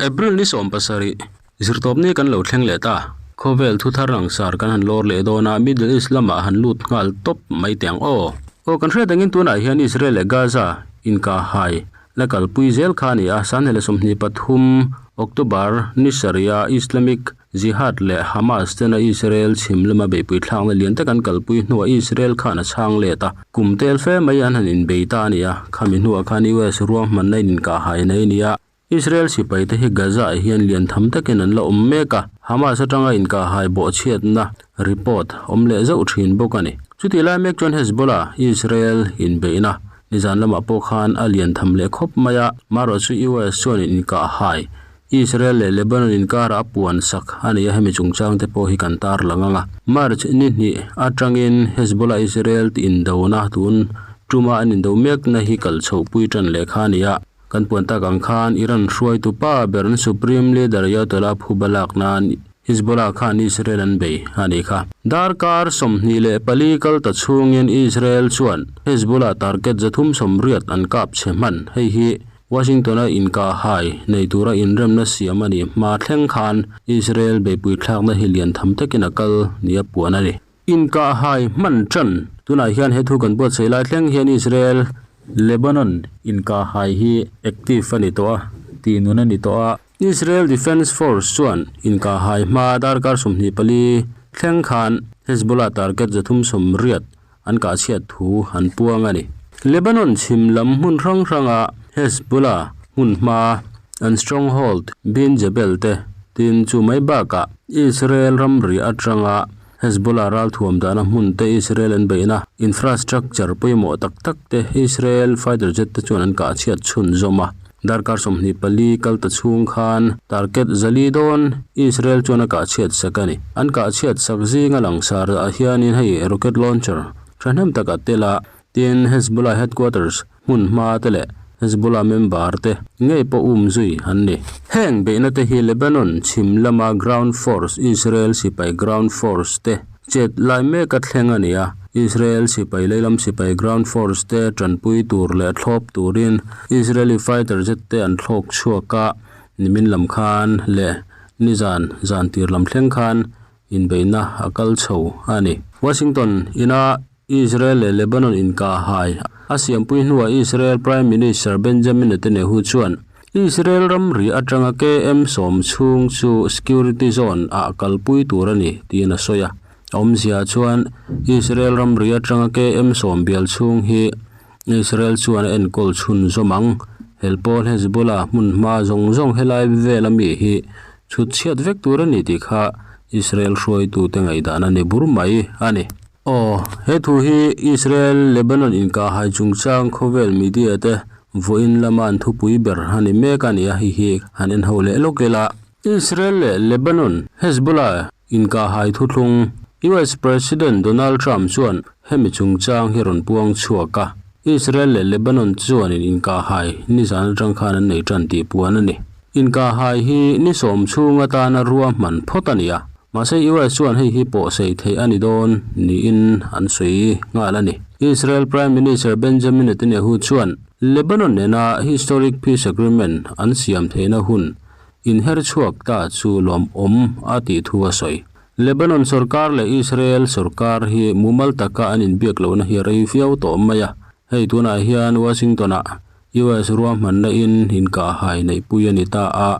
April ni 17 zirtawpni kan lo thleng leh ta. Khawvel thuthar langsar kan han lawr leh dawn a, Middle East lamah han lut nghal tawp mai teh ang aw. Aw kan hriat angin tunah hian Israel leh Gaza inkahhai la kalpui zel kha a ni a, Sanhela 23 October ni sarih a Islamic Jihad leh Hamas tena Israel chhim lama beihpui thlakna lian tak an kalpui hnuah Israel khan a chhang let a, kum tel fe mai an han inbei ta a ni a, khami hnuah khan US ruahmanna in inkahhai nei a ni a, Israel sipai te hi Gaza ah hian lian tham takin an la awm mek a, Hamas atanga inkahhai bawhchhiatna report awm leh zauh thin bawk a ni. Chutih lai mek chuan Hezbollah, Israel inbeihna nizan lamah pawh khan a lian tham leh khawp mai a, marawh chu US chuan inkahhai Israel leh Lebanon inkarah a puan sak a ni a, hemi chungchang te pawh hi kan tar lang ang a. March ni hnih atangin Hezbollah Israel tih indona tun tuma an indo mekna hi kal chhohpui tan leh kha a ni a. Kan puan tak ang khan Iran hruaitu pa ber an Supreme Leader Ayatollah phuba lak nan Hezbollah khan Israel an bei a nih kha. Darkar 24 kal ta chhungin Israel chuan Hezbollah target 380 an kap chhe hman. Hei hi Washington-a inkahhai nei tura inremna siam a nih hma thleng khan Israel beihpui thlakna hi lian tham takin a kal nia puan a ni. Inkahhai hman tan tunah hian he thu kan buatsaih lai thleng hian Israel Lebanon inkahhai hi active a ni tawh a, tih nun a ni tawh a. Israel Defense Force chuan inkahhai hma darkar 24 thleng khan Hezbollah target 380 an kahchhiat thu an puang a ni. Lebanon chhim lam hmun hrang hranga Hezbollah hmun hma an stronghold Bin Jebel te tin chu mai bakah Israel ramri atanga Hezbollah ralthuam dahna hmun te Israel an beihna infrastructure pawimawh tak tak te Israel fighter jet te chuan an kahchhiat chhunzawm a. Darkar 24 kal ta chhung khan target 400 dawn Israel chuan a kahchhiat sak a ni. An kahchhiat sak zinga langsar ah hianin hei rocket launcher thahnem tak a tel a, tin Hezbollah headquarters hmun hma te leh Hezbollah member te ngei pawh um zui an ni. Heng beihna te hi Lebanon chhim lama ground force Israel sipai ground force te Chet lai mek a thleng a ni a, Israel sipai leilam sipai ground force te tanpui tur leh thlawp turin Israeli fighter jet te an thlawk chhuak a, nimin lam khan leh nizan zan tir lam thleng khan inbeihna a kal chho a ni. Washington ina Israel leh Lebanon inkahhai a siampui hnuah Israel Prime Minister Benjamin Netanyahu chuan Israel ramri atanga KM 10 chhung chu security zone ah kalpui tur a ni tiin a sawi a. A awmzia chuan Israel ramri atanga KM 10 bial chhung hi Israel chuan a enkawl chhun zawm ang. Helpawl Hezbollah hmun hma zawng zawng helai vel ami hi chhut chhiat vek tur a ni tih kha Israel hruaitute ngaihdan a ni bur mai a ni. Aw, he thu hi Israel Lebanon inkahhai chungchang khawvel media te vawiin lama an thupui ber a ni mek a ni a, hei hi han en ho leh lawk ila. Israel leh Lebanon Hezbollah inkahhai thuthlung US President Donald Trump chuan hemi chungchang hi rawn puang chhuak a, Israel leh Lebanon chuanin inkahhai nizan atang khan an nei tan tih puan a ni. Inkahhai hi ni 10 chhung atana ruahman phawt a ni a. Mahse US chuan hei hi pawh sei theih a ni dawn niin an sawi nghal a ni. Israel Prime Minister Benjamin Netanyahu chuan Lebanon nena historic peace agreement an siam theihna hun inher chhuak ta chu lawmawm a tih thu a sawi. Lebanon sorkar leh Israel sorkar hi mumal taka an inbiak lohna hi a rei viau tawh mai a. Hei tunah hian Washington-ah US ruahmanna in inkahhai neihpui a ni ta a,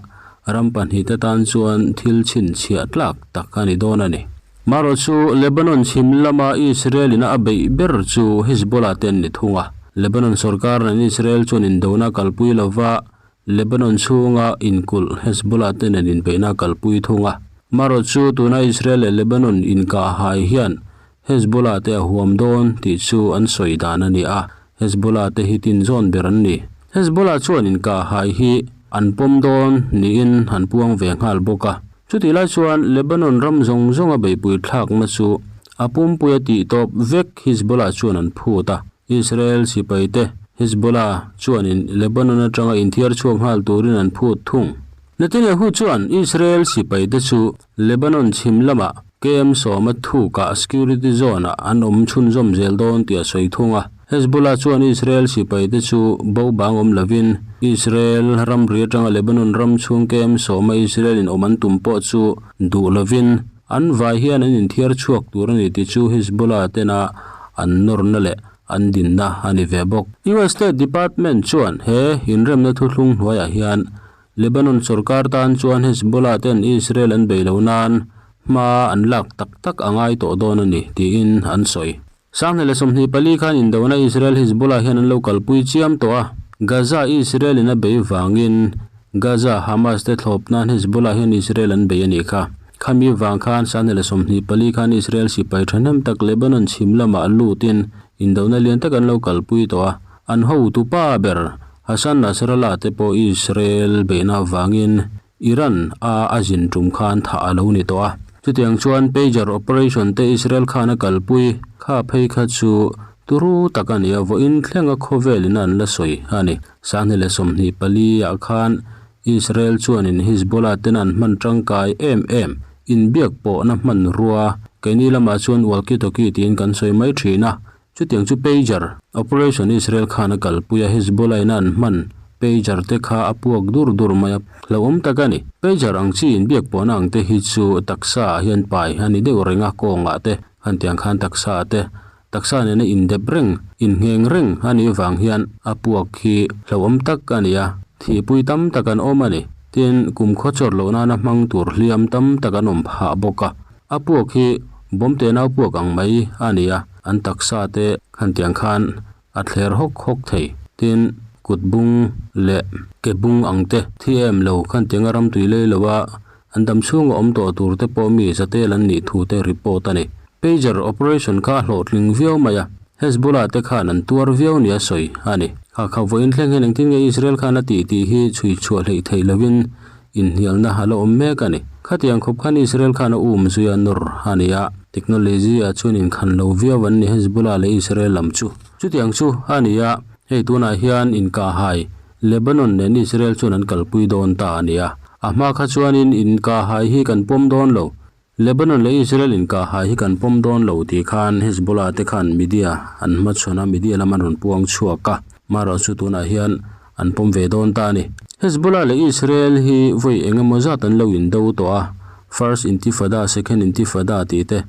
ram pahnihte tan chuan thil chhinchhiah tlak tak a ni dawn a ni. Marawh chu Lebanon chhim lama Israel ina a beih ber chu Hezbollah te an ni thung a. Lebanon sorkar nen Israel chuan indona kalpui lova Lebanon chhunga inkulh Hezbollah te nen inbeihna kalpui thung a. Marawh chu tuna Israel leh Lebanon inkahhai hian Hezbollah te a huam dawn tih chu an sawi dan a ni a, Hezbollah te hi tin zawn ber an ni. Hezbollah chuan inkahhai hi an pawm dawn niin an puang ve nghal bawk a. Chutih lai chuan Lebanon ram zawng zawnga beihpui thlakna chu a pumpui a tih tawp vek Hezbollah chuan an phut a. Israel sipai te Hezbollah chuanin Lebanon atanga inthiar chhuak nghal turin an phut thung. Netanyahu chuan Israel sipai te chu Lebanon chhim lamah KM 10 a thukah security zone ah an awm chhunzawm zel dawn tih a sawi thung a. Hezbollah chuan Israel sipaite chu bo bang awm lovin Israel ramri atanga Lebanon ram chhung kem sawma Israel in awm an tum pawh chu duh lovin an vai hian an inthiar chhuak tur a ni tih chu Hezbollah tena an nawrna leh an dinna a ni ve bawk. US State Department chuan he inremna thuthlung hnuaiah hian Lebanon sorkar tan chuan Hezbollah ten Israel an bei lo nan hma an lak tak tak a ngai tawh dawn a ni tiin an sawi. Sanghnih leh 24 khan indona Israel Hezbollah hian an lo kalpui chiam tawh a, Gaza Israel in a bei vangin Gaza Hamas te thlawp nan Hezbollah hian Israel an bei a nih kha. Khami vang khan Sanghnih leh 24 khan Israel sipai thahnem tak Lebanon chhim lamah lutin indona lian tak an lo kalpui tawh a, an hotupa ber Hassan Nasrallah te pawh Israel beihna vangin Iran a a zin tum khan thah a lo ni tawh a. Chutiang chuan pager operation te Israel khan a kalpui kha phei kha chu turu tak a ni a, vawiin thlenga khawvelin an la sawi a ni. Sanghnih leh 24 ah khan Israel chuanin Hezbollah ten an hman tangkai em em inbiak pawhna hmanrua keini lamah chuan walkie-talkie tiin kan sawi mai thin a. Chutiang chu pager operation Israel khan a kalpui a, Hezbollah in a an hman pager te kha a puak dur dur mai a, hlauhawm tak a ni. Pager ang chi inbiak pawhna ang te hi chu taksa ah hian pai a ni deuh reng a, kawngah te han tiang khan taksa ah te taksa nena indep reng, inngheng reng a nih vang hian a puak hi hlauhawm tak a ni a, thihpui tam tak an awm a ni. Tin, kum khaw chawr loh nana hmang tur hliam tam tak an awm phah bawk a. A puak hi bawm te nau puak ang mai a ni a, an taksa te khan tiang khan a thler hawk hawk thei. Tin, kut bung leh ke bung ang te thi em lo khan tianga ram tui lei lo a, an dam chhunga awm tawh tur te pawh mi zatel an nih thu te report a ni. Pager operation kha a hlawhtling viau mai a, Hezbollah te khan an tuar viau nia sawi a ni. Kha kha vawiin thleng hian engtin nge Israel khan a tih tih hi chhui chhuah hleih theih lovin Inhnialna a la awm mek a ni. Khatiang khawp khan Israel khan a um zui a nawr a ni a, technology ah chuan inkhan lo viau an ni Hezbollah leh Israel lam chu. Chutiang chu a ni a, hei tunah hian inkahhai Lebanon nen Israel chuan an kalpui dawn ta a ni a. A hma kha chuanin inkahhai hi kan pawm dawn lo. Lebanon leh Israel inkahhai hi kan pawm dawn lo tih khan Hezbollah te khan media an hmachhawn a, media lam an rawn puang chhuak a, marawh chu tunah hian an pawm ve dawn ta a ni. Hezbollah leh Israel hi vawi eng emaw zat an lo indo tawh a, First Intifada, Second Intifada tih te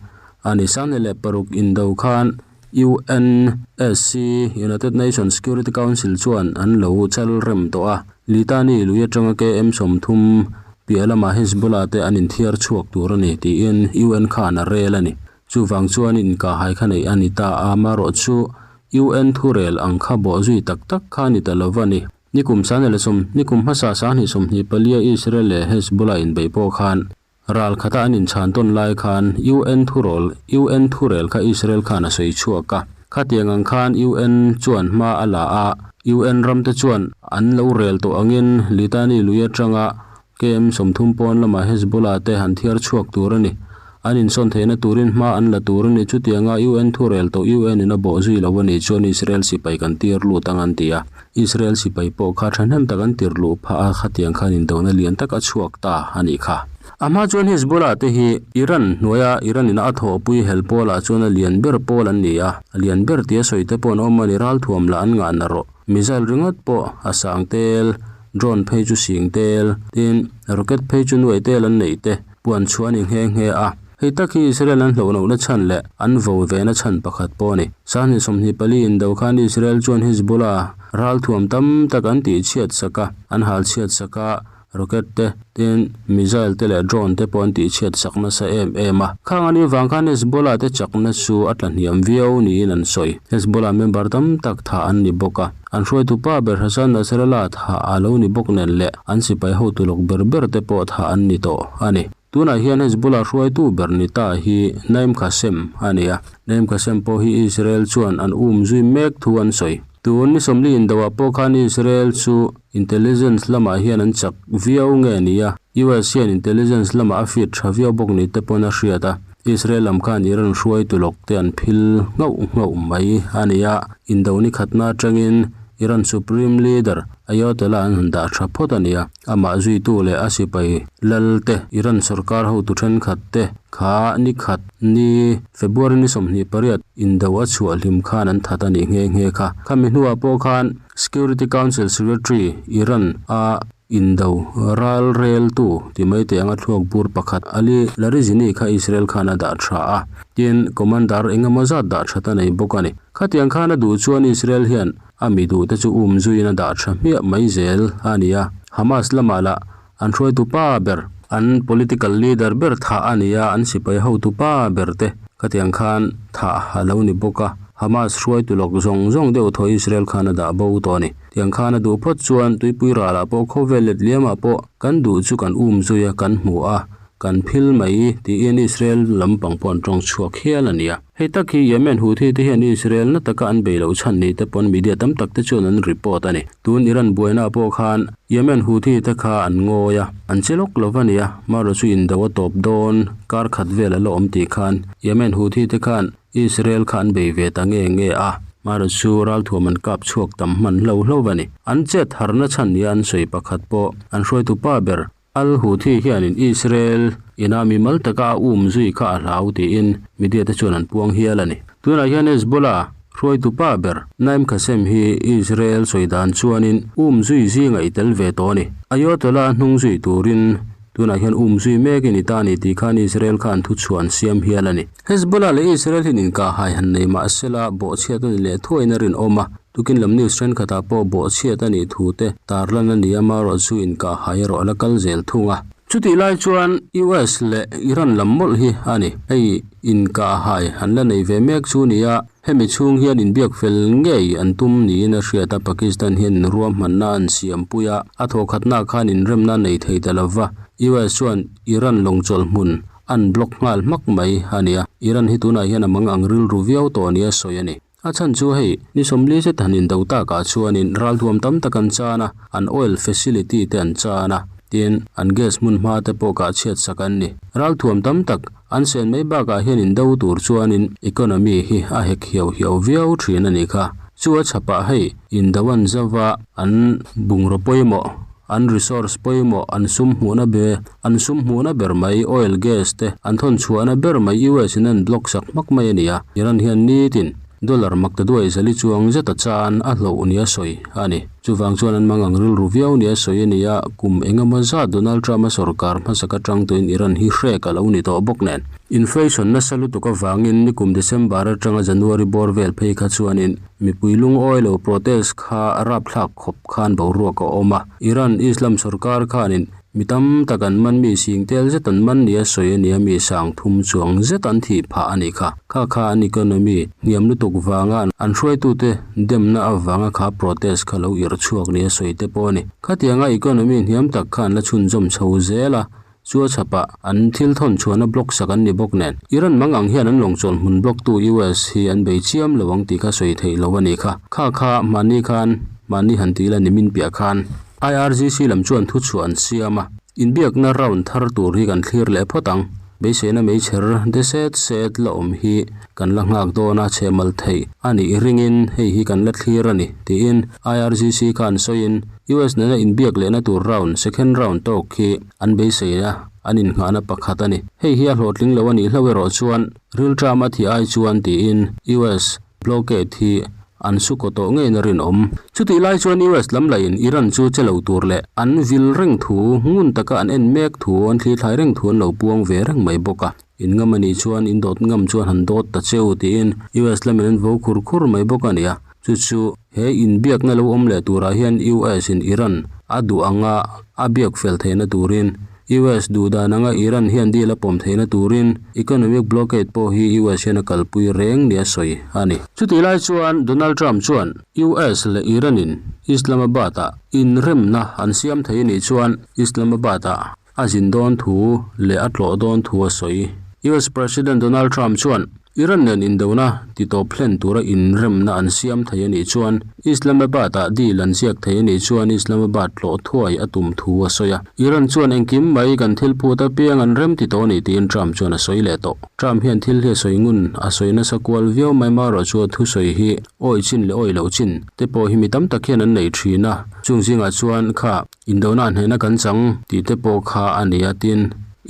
a ni. 2006 indo khan UNSC, United Nations Security Council, chuan an lo chal rem tawh a, Litani lui atanga KM 30 piah lamah Hezbollah te an inthiar chhuak tur a ni tiin UN khan a rel a ni. Chuvang chuan inkahhai kha neih a ni ta a, amarawh chu UN thurel ang kha bawh zui tak tak kha a ni ta lo va ni. Nikum 2010, nikum hmasa 2024 a Israel leh Hezbollah inbeih pawh khan Ral khata an inchhan tawn lai khan UN thurawl, UN thurel kha Israel khan a sawi chhuak a. Khatiang ang khan UN chuan hma a la a, UN ramte chuan an lo rel tawh angin Litani lui atanga KM 30 pawn lamah Hezbollah te han thiar chhuak tur a ni. An insawn theihna turin hma an la tur a ni. Chutianga UN thurel tawh UN in a bawh zui lo a nih chuan Israel sipai kan tir lut ang an ti a. Israel sipai pawh kha thahnem tak an tir luh phah a, khatiang khan indona lian tak a chhuak ta a nih kha. A hma chuan Hezbollah te hi Iran hnuaia Iran ina a thawhpui hel pawlah chuan a lian ber pawl an ni a, a lian ber tia sawi te pawh an awm a ni, ralthuam lah an ngah na rawh. Missile ringawt pawh a sang tel, drone phei chu sing tel, tin rocket phei chu nuai tel an neih te puan chhuah a ni nghe nghe a. Hei tak hi Israel an hlauhlohna chhan leh an vo vena chhan pakhat pawh a ni. 2024 indo khan Israel chuan Hezbollah ralthuam tam tak an tihchhiat sak a, an halchhiat sak a, rocket te, tin missile te leh drone te pawh an tihchhiat sak nasa em em a. Khang anih vang khan Hezbollah te chakna chu a tlahniam viau niin an sawi. Hezbollah member tam tak thah an ni bawk a, an hruaitu pa ber Hassan Nasrallah thah a lo ni bawk nen leh an sipai hotu lawk ber ber te pawh thah an ni tawh a ni. Tunah hian Hezbollah hruaitu ber ni ta hi Naim Qassem a ni a, Naim Qassem pawh hi Israel chuan an um zui mek thu an sawi. Tun ni 40 indoah pawh khan Israel chu intelligence lamah hian an chak viau nge ni a, US hian intelligence lamah a fit tha viau bawk ni te pawn a hriat a, Israel lam khan Iran hruaitu lawk te an phil nghauh nghauh mai a ni a, indo ni khatna atangin. Iran Supreme Leader Ayatollah an han dah tha phawt a ni a, amah zuitu leh a sipai lal te, Iran sorkar hotu thenkhat te kha ni khat ni February ni 28 indo a chhuah hlim khan an that a nih nghe nghe kha. Khami hnuah pawh khan Security Council Secretary Iran a indo ral reltu ti mai teh anga thluak bur pakhat Ali Larijani kha Israel khan a dah tha a, tin commander engemaw zat dah that a nei bawk a ni. Khatiang khan a duh chuan Israel hian a mi duh te chu um zuiin a dah tha hmiah mai zel a ni a, Hamas lamah lah an hruaitu pa ber, an political leader ber thah a ni a, an sipai hotu pa ber te khatiang khan thah a lo ni bawk a, Hamas hruaitu lawk zawng zawng deuh thaw Israel khan a dah bo tawh a ni. Tiang khan a duh phawt chuan tuipui ralah pawh khawvel let liamah pawh kan duh chu kan um zui a, kan hmu a, kan phil mai tiin Israel lampang pawh an tawng chhuak hial a nia. Hei tak hi Yemen Houthi te hian Israel na taka an bei loh chhan ni te pawn media tam tak te chuan an report a ni. Tun Iran buaina pawh khan Yemen Houthi te kha an ngawi a, an che lawk lo a nia. Marawh chu indo a tawp dawn kar khat vel a la awm tih khan Yemen Houthi te khan Israel kha an bei ve ta nge nge a, marawh chu ralthuam an kap chhuak tam hman hlo hlo a ni. An chet harna chhan nia an sawi pakhat pawh an hruaitu pa ber Al Houthi hianin Israel ina mimal taka a um zui kha a hlau tiin media te chuan an puang hial a ni. Tunah hian Hezbollah hruaitu pa ber Naim Qassem hi Israel sawi dan chuanin um zui zinga i tel ve tawh a ni. Ayatollah hnung zui turin tunah hian um zui mekin i ta a ni tih khan Israel khan thuchhuah an siam hial a ni. Hezbollah leh Israel hian inkahhai han nei mah sela bawhchhiat a ni leh thuaiin a rinawm a. Tukin lam news thenkhatah pawh bawhchhiat a nih thu te tarlan a ni a, marawh chu inkahhai erawh a la kal zel thung a. Chutih lai chuan US leh Iran lam mawlh hi a ni. Hei inkahhai an la nei ve mek chu ni a, hemi chhung hian inbiak fel ngei an tum niin a hriat a, Pakistan hian ruahmanna an siampui a, a thawhkhatnaah khan inremna a nei thei ta lova, US chuan Iran lawngchawlh hmun an block nghal hmak mai a ni a, Iran hi tunah hian a mang ang rilru viau tawh nia sawi a ni. A chhan chu hei, ni 40 zet han indo takah chuanin ralthuam tam tak an chan a, an oil facility te an chan a, tin an gas hmun hma te pawh kah chhiat sak an ni. Ralthuam tam tak an sen mai bakah hian indo tur chuanin economy hi a hek hiau hiau viau thin a nih kha. Chu a chhapah hei, indo an zauva an bungraw pawimawh An resource pawimawh, an sum hmuhna be, an sum hmuhna ber mai, oil, gas te an thawn chhuahna ber mai US in an block sak hmak mai a ni a. Iran hian nitin dollar makta duai zali chuang zeta chan a hloh nia sawi a ni. Chuvang chuan an mangang rilru viau nia sawi a ni a, kum engemaw zat Donald Trump-a sorkar hmasak atang tuin Iran hi hrek a lo ni tawh bawk nen. Inflation nasa lutuk avangin nikum December atanga January bawr vel phei kha chuanin Mipui lungawi lo protest kha rapthlak khawp khan boruak a awm a. Iran Islam sorkar khanin mi tam tak an man mi sing tel zet an man nia sawi a nia mi sang thum chuang zet an thih phah a nih kha. Kha kha an economy hniam lutuk vanga an hruaitute demna avanga kha protest kha lo irh chhuak nia sawi te pawh a ni. Khatianga economy hniam tak kha an la chhunzawm chho zel a. Chu a chhapah an thil thawn chhuahna block sak an ni bawk nen. Iran mang ang hian an lawngchawl hmun block tu US hi an bei chiam lo ang tih kha sawi theih lo a ni kha. Kha kha mahni khan mahni han ti ila ni min piah khan. IRGC lam chuan thu chhuah an siam a. Inbiakna round thar tur hi kan thlir leh phawt ang. Beiseina meichher de set set la awm hi kan la nghak dawn a chhemal theih a nih ringin hei hi kan la thlir a ni tiin IRGC khan sawiin US nena inbiak lehna tur round, second round, tawk hi an beisei a, an innghahna pakhat a ni. Hei hi a hlawhtling lo a nih hlauh erawh chuan rilṭam a thih ai chuan tiin US blockade hi an su kaw tawh ngeiin a rinawm. Chutih lai chuan US lam lahin Iran chu che lo tur leh an vil reng thu, ngun taka an en mek thu, an thlithlai reng thu an lo puang ve reng mai bawk a. In ngam a nih chuan in dawt ngam chuan han dawt ta cheu tiin US lamin an vo khur khur mai bawk a ni a. Chu chu he inbiakna lo awm leh turah hian US in Iran a duh anga a biak fel theihna turin, US duh dan anga Iran hian deal a pawm theihna turin economic blockade pawh hi US hian a kalpui reng nia sawi a ni. Chutih lai chuan Donald Trump chuan US leh Iran in Islamabad-ah inremna an siam thei a nih chuan Islamabad-ah A zin dawn thu leh a tlawh dawn thu a sawi. US President Donald Trump chuan Iran nen indona titawp hlen tura inremna an siam thei a nih chuan Islamabad-ah deal an ziak thei a nih chuan Islamabad tlawh thuai a tum thu a sawi a. Iran chuan engkim mai kan thil phut apiang an rem ti tawh a ni tiin Trump chuan a sawi leh tawh. Trump hian thil hi a sawi ngun, a sawi nasa kual viau mai marawh chu a thusawi hi awi chin leh awi loh chin te pawh hi mi tam tak hian an nei thin a, chung zingah chuan kha indona hnehna kan chang tih te pawh kha a ni a tin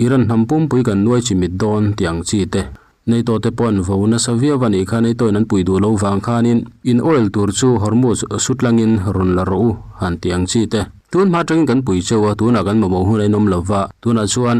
Iran hnam pumpui kan nuai chimit dawn tih ang chi te NATO te pawh an vo nasa viau a nih kha NATO in an pui duh lo vang khanin in oil tur chu Hormuz sutlangin rawn la rawh u han tih ang chi te. Tun hma atangin kan pui cheu a, tunah kan mamawh hun a inawm lo va, tunah chuan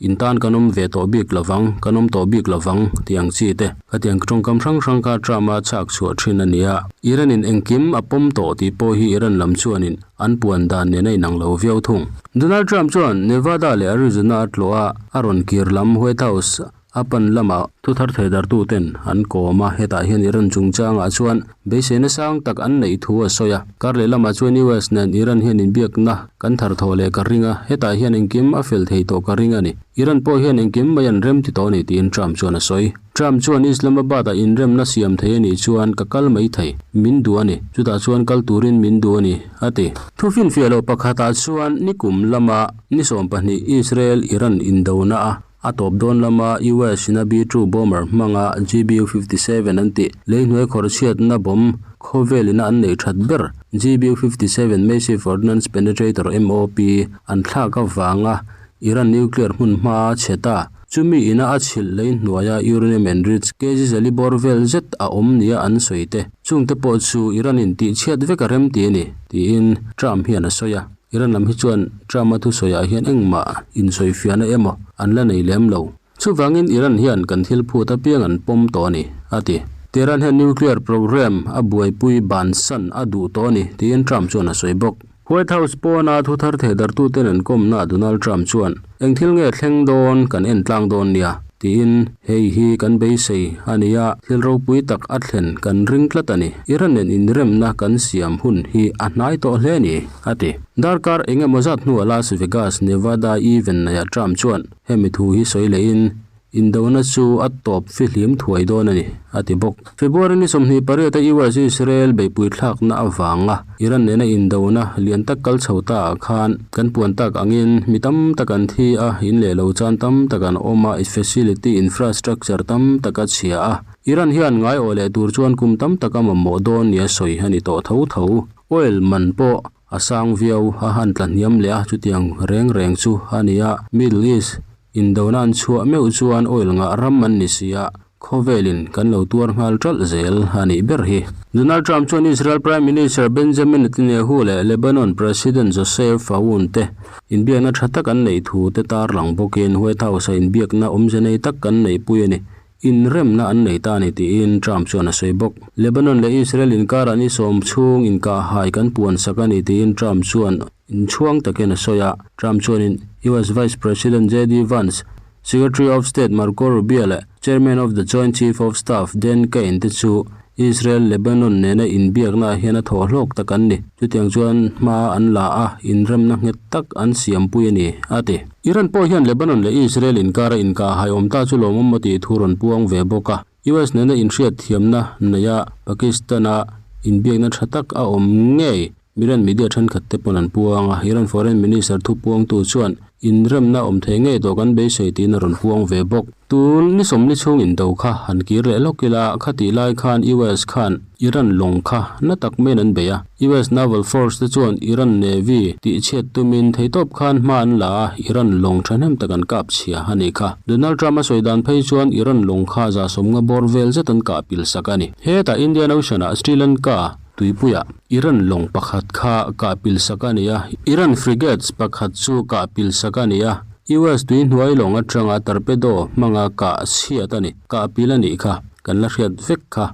in tan kan awm ve tawh bik lo vang, kan awm tawh bik lo vang tih ang chi te. Khatiang tawngkam hrang hrang kha Trump a chhak chhuah thin a ni a, Iran in engkim a pawm tawh tih pawh hi Iran lam chuanin an puan dan nen a inang lo viau thung. Donald Trump chuan Nevada leh Arizona a tlawh a, a rawn kir lam White House A pan lamah thuthar theidartu ten an kawm a, hetah hian Iran chungchangah chuan beiseina sang tak an neih thu a sawi a. Kar leh lamah chuan US nen Iran hian inbiakna kan thar thaw leh ka ring a, hetah hian engkim a fel thei tawh ka ring a ni. Iran pawh hian engkim mai an rem ti tawh a ni tiin Trump chuan a sawi. Trump chuan Islamabad-ah inremna siam thei a nih chuan ka kal mai thei, min duh a ni. Chutah chuan kal turin min duh a ni, a ti. Thufinfiah loh pakhatah chuan nikum lama ni 20 Israel-Iran indona a A tawp dawn lama US in a B-2 bomber hmanga GBU-57 an tih leihnuai khawr chhiatna bomb khawvel ina an neih that ber GBU-57 Massive Ordnance Penetrator, MOP, an thlak avanga Iran nuclear hmun hma a chhe ta. Chumi ina a chhilh leihnuaia uranium enriched kg zali bawr vel zet a awm nia an sawi te. Chungte pawh chu Iran in tihchhiat vek a rem ti a ni, tiin Trump hian a sawi a. Iran lam hi chuan Trump-a thusawiah hian engmah insawifiahna emaw an la nei lem lo. Chuvangin Iran hian kan thil phut apiang an pawm tawh a ni, a ti. Tehran hian nuclear program a buaipui bansan a duh tawh a ni, tiin Trump chuan a sawi bawk. White House pawna thu thar thehdartuten an kawmnaah Donald Trump chuan, Eng thil nge thleng dawn kan en tlang dawn nia, tiin hei hi kan beisei a ni a, thil ropui tak a thlen kan ring tlat a ni. Iran nen inremna kan siam hun hi a hnai tawh hle a ni, a ti. Darkar eng emaw zat hnuah Las Vegas, Nevada event neiah Trump chuan hemi thu hi sawi lehin, Indona chu a tawp fihlim thuai dawn a ni, a ti bawk. February ni 28 a US-Israel beihpui thlakna avanga Iran nena indona lian tak kal chho ta ah khan kan puan tak angin mi tam tak an thi a, in leh lo chan tam tak an awm a, facility infrastructure tam tak a chhia a. Iran hian ngaiawh leh tur chuan kum tam tak a mamawh dawn nia sawi a ni tawh tho tho. Oil man pawh a sang viau a han tla hniam leh a, chutiang reng reng chu a ni a. Middle East Indona an chhuah meuh chuan oil ngah ram an ni si a, khawvelin kan lo tuar nghal ṭalh zel a nih ber hi. Donald Trump chuan Israel Prime Minister Benjamin Netanyahu leh Lebanon President Joseph Aoun te inbiakna ṭha tak an neih thu te tarlang bawkin White House-a inbiakna awmze nei tak kan neihpui a ni. Inremna an nei ta a ni tiin Trump chuan a sawi bawk. Lebanon leh Israel inkarah ni sawm chhung inkahhai kan puansak a ni tiin Trump chuan Inchhuang takin a sawi a, Trump chuanin US Vice President JD Vance, Secretary of State Marco Rubio leh Chairman of the Joint Chief of Staff Dan Caine te chu Israel Lebanon nena inbiaknaah hian a thawh hlawk tak an ni. Chutiang chuan hma an la a, inremna nghet tak an siampui a ni, a ti. Iran pawh hian Lebanon leh Israel inkara inkahhai awm ta chu lawmawm maw tih thu rawn puang ve bawk a. US nena inhriatthiamna neia Pakistan-a inbiakna tha tak a awm ngei Iran media thenkhat te pawn an puang a, Iran Foreign Minister thupuangtu chuan inremna awm thei ngei tawh kan beisei tiin a rawn puang ve bawk. Tun ni sawmli chhung indo kha han kir leh lawk ila, khatih lai khan US khan Iran lawng kha na tak maiin an bei a, US Naval Force te chuan Iran Navy tihchhiat tumin theitawp khan hma an la a, Iran lawng thahnem tak an kap chhia a nih kha. Donald Trump a sawi dan phei chuan Iran lawng kha za sawmnga bawr vel zet an kah pil sak a ni. Hetah Indian Ocean-ah Sri Lanka Tuipuiah Iran lawng pakhat kha kah pil sak a ni a, Iran frigates pakhat chu kah pil sak a ni a, US tui hnuai lawng atanga torpedo hmanga kah chhiat a ni, kah pil a nih kha, kan la hriat vek kha,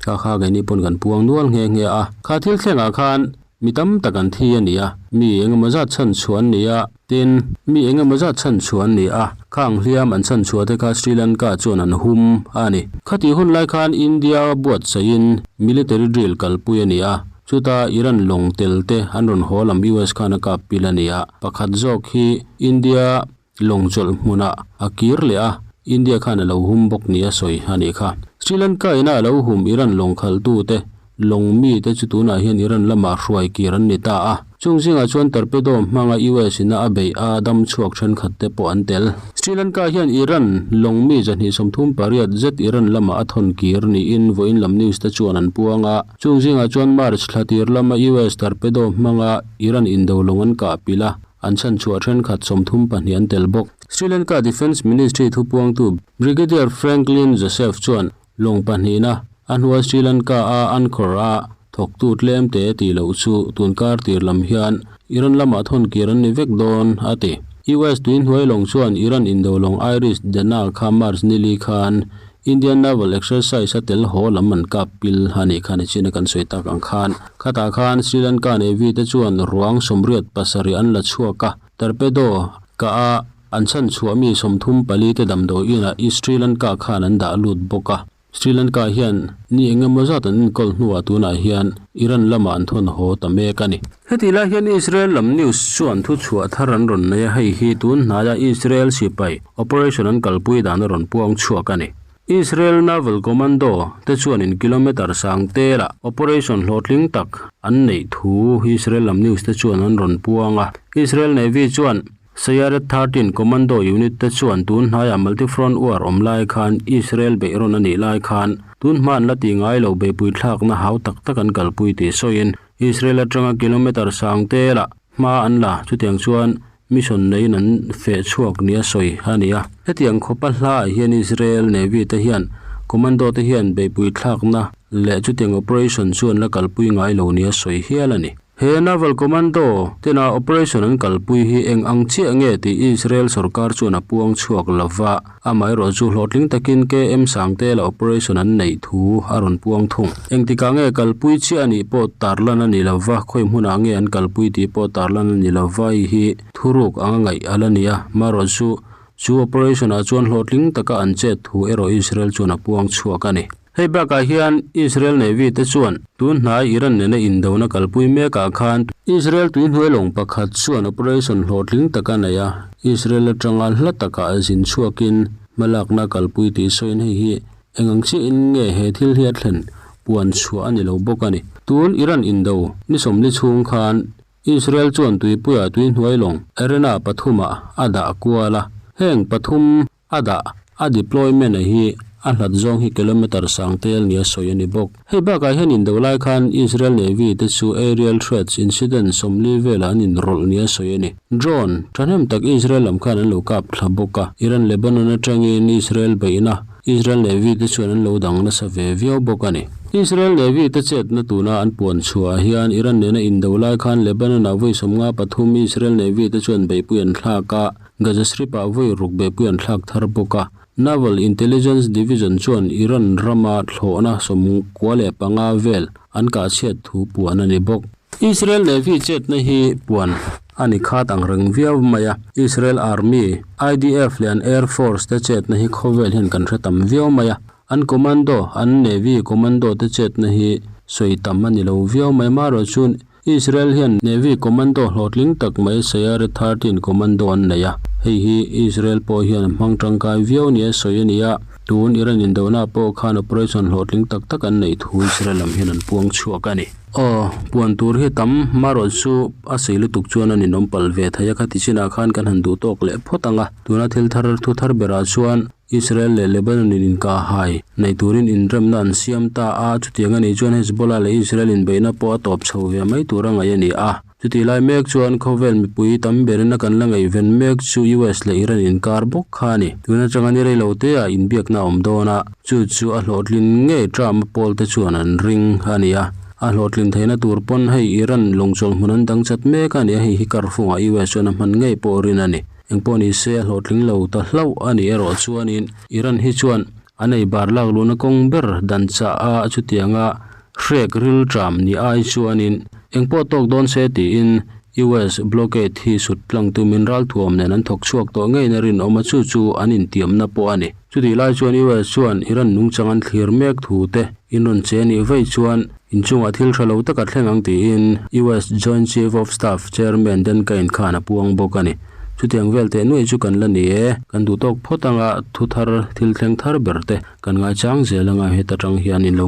kha kha keini pawn kan puang nual nghe nghe a. Kha thil thlengah khan mi tam tak an thi a ni a, mi engemaw zat chhan chhuah an ni a, Tin, mi eng emaw zat chhan chhuah an ni a, khang hliam an chhan chhuah te kha Sri Lanka chuan an hum a ni. Khatih hun lai khan India buatsaihin military drill kalpui a ni a, chuta Iran lawng tel te an rawn haw lam US khan a kap pil a ni a, pakhat zawk hi India lawng chawlh hmunah a kir leh a, India khan a lo hum bawk ni a sawi a nih kha. Sri Lanka ina a lo hum Iran lawng khalhtute, lawng mite chu tunah hian Iran lamah hruai kir an ni ta a. Chung zingah chuan torpedo hmanga US ina a beih a dam chhuak thenkhat te pawh an tel. Sri Lanka hian Iran lawng mi 238 zet Iran lamah a thawn kir niin vawiin lam news te chuan an puang a. Chung zingah chuan March thla tir lama US torpedo hmanga Iran indo lawng an kah pilh a, an chhanchhuah thenkhat 32 an tel bawk. Sri Lanka Defence Ministry thupuangtu Brigadier Franklin Joseph chuan lawng pahnihna a hnua Sri Lanka a anchor a thawktu tlem te tih loh chu tunkar tir lam hian Iran lamah thawn kir an ni vek dawn a ti. US tuihnuai lawng chuan Iran indo lawng Iris Dena kha March nili khan Indian Naval Exercise a tel haw lam an kap pil a nih kha nichina kan sawi tak ang khan. Khatah khan Sri Lanka Navy te chuan ruang 87 an la chhuak a, torpedo kah a an chhanchhuah mi 34 te damdawi inah East Sri Lanka khan an dah lut bawk a. Sri Lanka hian ni eng emaw zat an enkawl hnuah tunah hian Iran lamah an thawn haw ta mek a ni. Heti lai hian Israel lam news chuan thuchhuah thar an rawn nei a, hei hi tun hnaia Israel sipai operation an kalpui dan a rawn puang chhuak a ni. Israel Naval Commando te chuanin kilometre sang telah operation hlawhtling tak an neih thu Israel lam news te chuan an rawn puang a. Israel Navy chuan Sayeret 13 Commando unit te chuan tun hnaiah multi-front war awm lai khan Israel beihrawn a nih lai khan tun hma an la ti ngai lo beihpui thlakna hau tak tak an kalpui tih sawiin Israel atanga kilometre sang telah hma an la chutiang chuan mission neiin an feh chhuak nia sawi a ni a. Hetiang khawpa hlaah hian Israel Navy te hian commando te hian beihpui thlakna leh chutiang operation chu an la kalpui ngai lo nia sawi hial a ni. He Naval Commando tena operation an kalpui hi eng ang chiah nge tih Israel sorkar chuan a puang chhuak lo va, amaherawh chu hlawhtling takin KM Sangtela operation an neih thu a rawn puang thung. Engtikah nge kalpui chiah a nih pawh tarlan a ni lo va, khawi hmunah nge an kalpui tih pawh tarlan a ni lo va, hei hi thuruk anga ngaih a la ni a, marawh chu chu operation-ah chuan hlawhtling taka an chet thu erawh Israel chuan a puang chhuak a ni. Hei bakah hian Israel Navy te chuan tun hnai Iran nena indona kalpui mekah khan Israel tuihnuai lawng pakhat chuan operation hlawhtling tak a nei a, Israel atanga hla takah zin chhuakin hmalakna kalpui tih sawiin hei hi eng ang chiahin nge he thil hi a thlen puan chhuah a ni lo bawk a ni. Tun Iran indo ni 40 chhung khan Israel chuan tuipuiah tuihnuai lawng Arena pathumah a dah kual a, heng pathum A dah, a deployment a hi a hlat zawng hi kilometre sang tel nia sawi a ni bawk. Hei bakah hian indo lai khan Israel Navy te chu aerial threats incident 40 velah an inrawlh nia sawi a ni. Drone thahnem tak Israel lam khan an lo kap thla bawk a, Iran Lebanon atangin Israel beihna Israel Navy te chuan an lo dang nasa ve viau bawk a ni. Israel Navy te chetna tuna an puan chhuah hian Iran nena indo lai khan Lebanon ah vawi 53 Israel Navy te chuan beihpui an thlak a, Gaza Strip-ah vawi ruk beihpui an thlak thar bawk a. Naval Intelligence Division chuan Iran rama thlawhna 95 vel an kah chhiat thu puan a ni bawk. Israel Navy chetna hi puan a ni khat ang reng viau mai a. Israel Army, IDF leh an Air Force te chetna hi khawvel hian kan hre tam viau mai a. An commando, an Navy commando te chetna hi sawi tam a ni lo viau mai. Amaherawhchu Israel hian Navy Commando hlawhtling tak mai Sayeret 13 Commando an nei a, hei hi Israel pawh hian a hmang tangkai viau nia sawi a ni a, tun Iran indona pawh khan operation hlawhtling tak tak an neih thu Israel lam hian an puang chhuak a ni. Aw, puan tur hi tam marawh chu a sei lutuk chuan a ninawm palh ve thei a, khati chinah khan kan han duh tawk leh phawt ang a, tuna thil thar thu thar berah chuan Israel leh Lebanon in inkahhai nei turin inremna an siam ta a, chutiang a nih chuan Hezbollah leh Israel inbeihna pawh a tawp chho ve mai tur a ngaih a ni a. Chutih lai mek chuan khawvel mipui tam berin a kan la ngaihven mek chu US leh Iran inkar bawk kha a ni. Tun atanga ni reilo teah inbiakna a awm dawn a, chu chu a hlawhtlin ngei Trump-a pawlte chuan an ring a ni a. A hlawhtlin theihna tur pawn hei Iran lawngchawlh hmun an dang chat mek a ni a, hei hi karfungah US chuan a hman ngei pawh rin a ni. Engpawh ni se a hlawhtling lo ta hlauh a nih erawh chuanin Iran hi chuan an ei bar lak luhna kawng ber dan chah a chutianga hrek ril ṭam ni ai chuanin engpawh tawk dawn se tiin US blockade hi sut tlang tumin ralthuam nen an thawk chhuak tawh ngeiin a rinawm a, chu chu an intiamna pawh a ni. Chutih lai chuan US chuan Iran nungchang an thlir mek thu te in rawn che nih vaih chuan inchungah thil tha lo tak a thleng ang tiin US Joint Chief of Staff Chairman Dan Caine khan a puang bawk a ni. Chutiang vel teh nuai chu kan la ni e. Kan duh tawk phawt anga thu thar thil thleng thar ber te kan ngaichang zel anga heta tang hian in lo.